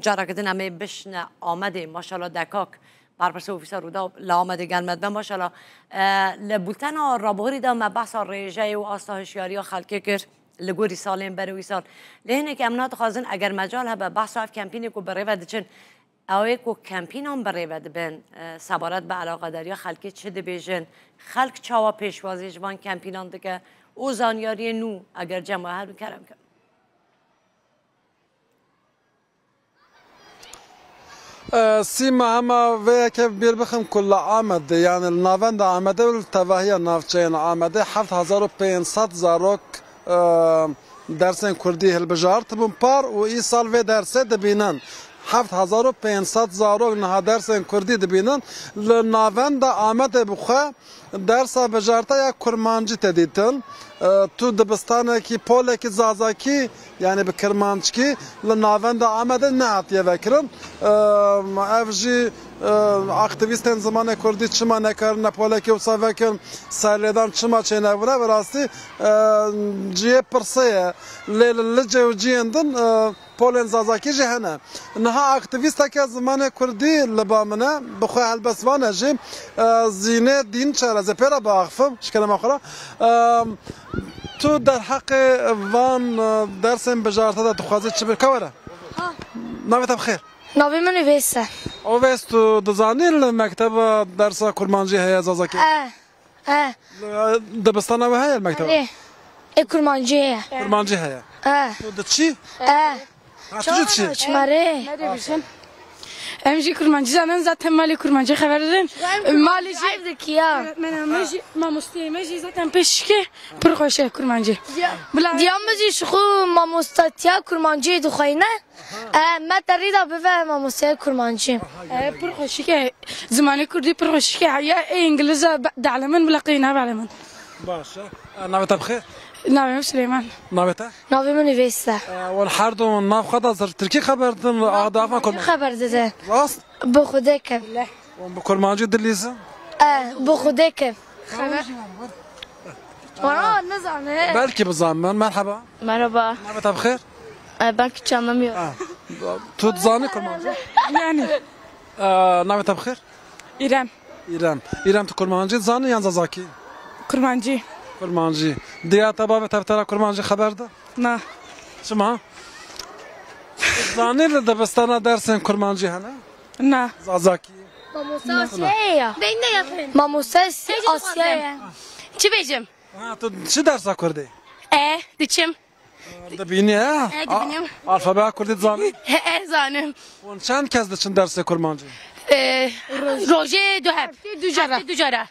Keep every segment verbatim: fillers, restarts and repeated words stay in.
Careke din em ê bişine Amedê. Maşallah dekak. Berpirsê ofîsa Rûda li Amedê gel me dibe. Maşallah. E, li bultena raborî de me behsa rêjeyê û asta hişyariya xelkê kir li gorî salên berê wî sal. Lê hinekî em nadixwazin eger mecal hebe behsa ev kempînê ku bi rê ve diçin, ew ê ku kempînan bi rê ve dibin, e, sebaret bi eleqedariya xelkê çi dibêjin, xelk çawa pêşwazî ji van kempînan dike û zanyariyên nû eger cem we hebin kerem kin. E, Sîma, hema vê yekê bîr bixim ku li Amedê, yanî li navenda Amedê û li tevahiya navçeyên Amedê heft hezar û pênc sed zarok, e, dersên kurdî hilbijartibûn par û îsal vê dersê dibînin. Heft hezar û pênc sed zarok niha dersên kurdî dibînin. Li navenda Amedê bi xwe dersa bijarte ya kurmancî tê dîtin. E, tu dibistanekî, polekî zazakî, yanî bi kirmanckî, li navenda Amedê nehatiye vekirin. E, ev jî, e, aktîvîstên zimanê kurdî çima nekarine polekî wisa vekin, serlêdan çima çênebûne, bi rastî, e, cihê pirsê ye. Lê li Licê û cihên din, e, polên zazakî jî hene. Niha aktîvîsteke zimanê kurdî li ba min e, bi xwe helbestvan e jî. E, Zînê Dînçer, ez ê pê re biaxifim, ji kerema xwe re. E, tu derheqê van, e, dersên bijarte de dixwazî çi bî? Ka were. Ha. Navê te bi xêr? Navê min Uvês e. Uvês, tu dizanî li mekteba dersa kurmancî heye, zazakî? E. E. Dibistana we heye li mekteba? Erê. Ê kurmancî heye. Kurmancî heye. E. Tu diçî? E. Ha, tu jî diçî? Çima rê? Merê bijin. Em jî kurmancî zanin, zaten malê kurmancî xeber didin. Malê jî. Öğretmen me jî, mamosteyê me jî zaten pêşikê pir xweş e kurmancî. Bila. Diya min jî ji xwe mamostatiya kurmancî dixweyne. E, me terî da bibe mamosteya kurmancî. E, pir xweşik e. Zimanê kurdî pir xweşik e. Ya ê îngiliza be-, dielemin bila qey nabielemin. Baş e. E, navê te bi xêr? Navê min Süleyman. Navê te? Navê min Üveys e. E, wan her du nav xwe da zir tirkî xeber didin, a, di avan kurmancî. Xeber dide. Rast? Bi Xwedê ke. Wan bi kurmancî dilîzin? E, bi Xwedê ke. Xeber. Aa, nizane. Belkî bizanmen. Merhaba. Merhaba. Navê te bi xêr? E, belki hiç anlamıyorum. Ha. Tu dizanî kurmancî? Yani. E, navê te bi xêr? İrem. İrem. İrem, tu kurmancî dizanî yan zazakî? Kurmancî. Kurmancî. Diya te, bavê te bi te re kurmancî xeber da? Na. Çima? Tu dizanî li dibistana dersên kurmancî hene? Na. Zazakî? Mamoste Asya'ya ya. Ben de yapayım. Mamoste Asya'ya. Çi bêjim? Ha, tu çi dersa kurdî? E, diçim. Dibînî, ha? E, dibînim. A-, alfabeya kurdî dizanî? E, e, zanim. Hûn çend kes diçin dersê kurmancî? E, rojê du heb. Heftê du cara. Heftê du cara.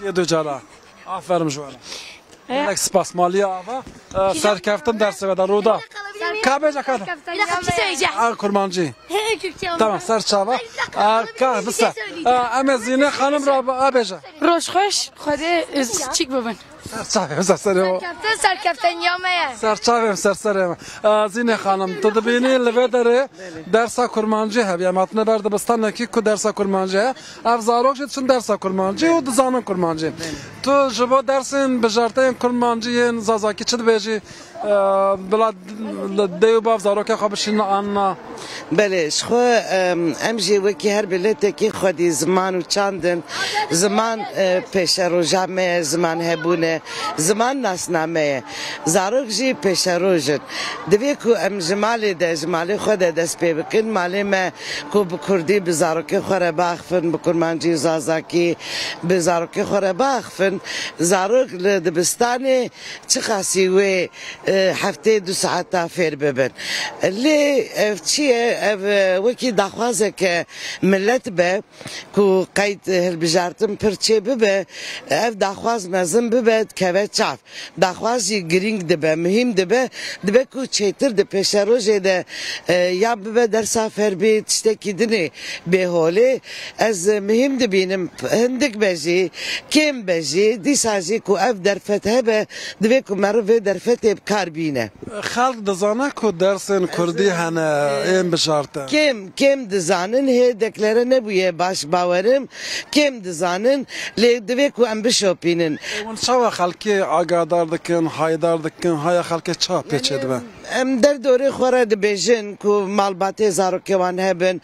Heftê du cara. Aferin ji we re. Gelek spas, maliye ava. E, serkeftin dersê ve de, Rûda. Ka bêje, ka de. Bir dakika, bir şey söyleyeceğim. A, kurmancî. He, Türkçe olmaz. Tamam, ser çava. Ay, bir dakika, bir şey söyleyeceğim. A, ka, bir se-, a, em ê Zîne Xanim ra, a, bêje. Roj xweş, Xwedê, e, çîk bibin. Ser çavê min, ser serê min. Serkeftin, serkeftin ya me ye. Ser çavê min, ser serê min. E, Zîne Xanim, tu dibînî li vê derê dersa kurmancî hebe. Em hatine ber dibistanekî ku dersa kurmancî heye. Ev zarok jî diçin dersa kurmancî û dizanin kurmancî. Tu ji bo dersên bijarteyên kurmancî yên zazakî çi dibêjî? E, bila dê û bav zarokê xwe bişînin an na? Belê, ji xwe, em, em jî wekî her miletekî xwedî ziman û çand in. Ziman, e, pêşeroja me ye, ziman hebûn e, ziman nasname ye. Zarok jî pêşeroj in. Divê ku em ji malê de, ji malê xwe de dest pê bikin. Malê me ku bi kurdî bi zarokê xwe re biaxifin, bi kurmancî û zazakî bi zarokê xwe re biaxifin. Zarok li dibistanê çiqasî wê, e, heftê du saeta fêr bibin. Lê ev çi ye? Ev, e, wekî daxwazeke milet be ku qeyd hilbijartin pir çê bibe, ev daxwaz mezin bibe, dikeve çav. Daxwaz jî girîng dibe, muhîm dibe. Dibe ku çêtir di pêşerojê de, e, ya bibe dersa ferbî, tiştekî dinê bê holê. Ez, e, muhîm dibînim, hindik be jî, kêm be jî, dîsa jî ku ev derfet hebe, divê ku meriv vê derfetê bi kar bîne. Xelk dizane ku dersên kurdî hene, ên bijarte. Kêm, kêm dizanin, hê deklare nebûye baş, bawerim. Kêm dizanin, lê divê ku em bişopînin. Hûn çawa xelkê agahdar dikin, haydar dikin, haya xelkê çawa pê çê dibe? Em derdorê xwe re dibêjin ku malbatê zarokê wan hebin.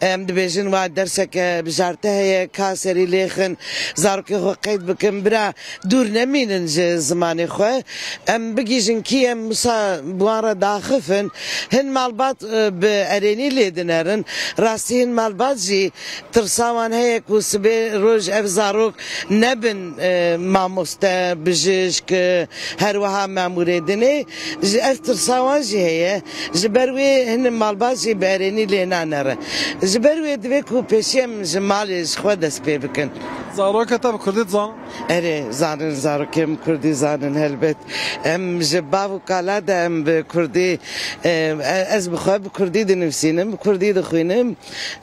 Em dibêjin wa derseke bijarte heye, ka serî lêxin, zarokê xwe qeyd bikin. Bira dûr nemînin ji zimanê xwe. Em bigihîjin kî em wisa bi wan re daxifin. Hin malbat, e, bi erênî lê dinerin. Rastî hin malbat jî tirsa wan heye ku sibê roj ev zarok nebin, e, mamoste, bijişk, e, her wiha memûrê dinê. Ji ev tirsa wan jî heye. Ji ber wê hin malbat jî bi erênî lê nanere. Ji ber wê divê ku pêşî em ji malê ji xwe dest pê bikin. Zarokê te bi kurdî dizanin? Erê, zanin, zarokê min kurdî zanin helbet. Em ji bav û kala de em bi kurdî, e, ez bi xwe bi kurdî dinivîsînim, bi kurdî dixwînim.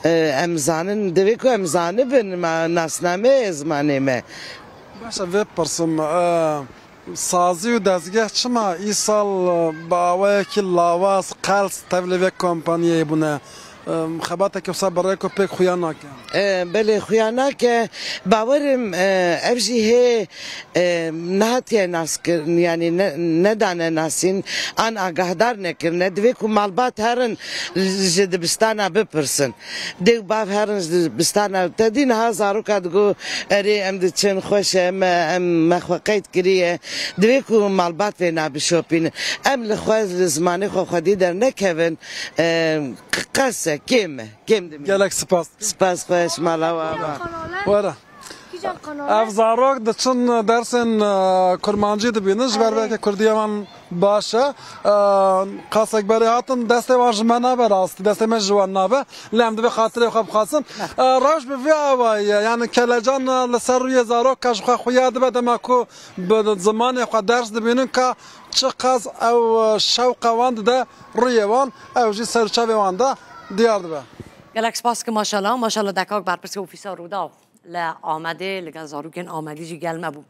E, em zanin, divê ku em zanibin, ma nasnameyê zimanê me. Baş e, vê pirsim, e, sazî û dezgeh çima îsal, e, bi awayekî lawaz, qels tevlê vê kompaniyeyê bûne? E, xebateke wisa bi rêk û pêk xuya nake? E, belê, xuya nake. Bawerim, e, ev jî hê, e, nehatiye naskirin, yanî ne, nedane nasîn, an agahdar nekirine. Divê ku malbat herin ji dibistana bipirsin. Dê û bav herin ji dibistana. Te dî niha zaroka digo, erê, em diçin, xweş e, me, em, me xwe qeyd kiriye. Divê ku malbat vê nabişopînin. Em li xwe, li zimanê xwe xwedî dernekevin, e, qes e, kêm e, kêm dimîne. Gelek spas. Spas xweş, mala we ava. Were. Ev zarok diçin dersên, e, kurmancî dibînin, ji ber veke kurdiyê wan baş e. E, qasek berê hatin, destê wan ji me nabe rastî, destê me ji wan nabe. Lê em divê xatirê xwe bixwazin. E, rewş bi vî awayî ye. Yani kelecan, e, li ser rûyê zaroka ji xwe xuya dibe dema ku bi zimanê xwe ders dibînin ka çiqas ew, e, şewqa wan dide rûyê wan, ew jî ser çavê wan de diyar dibe. Gelek spas ki maşallah, maşallah dekak berpirsê ofîsa Rûdaw li Amedê, li gel zarokên Amedî jî gel me bû.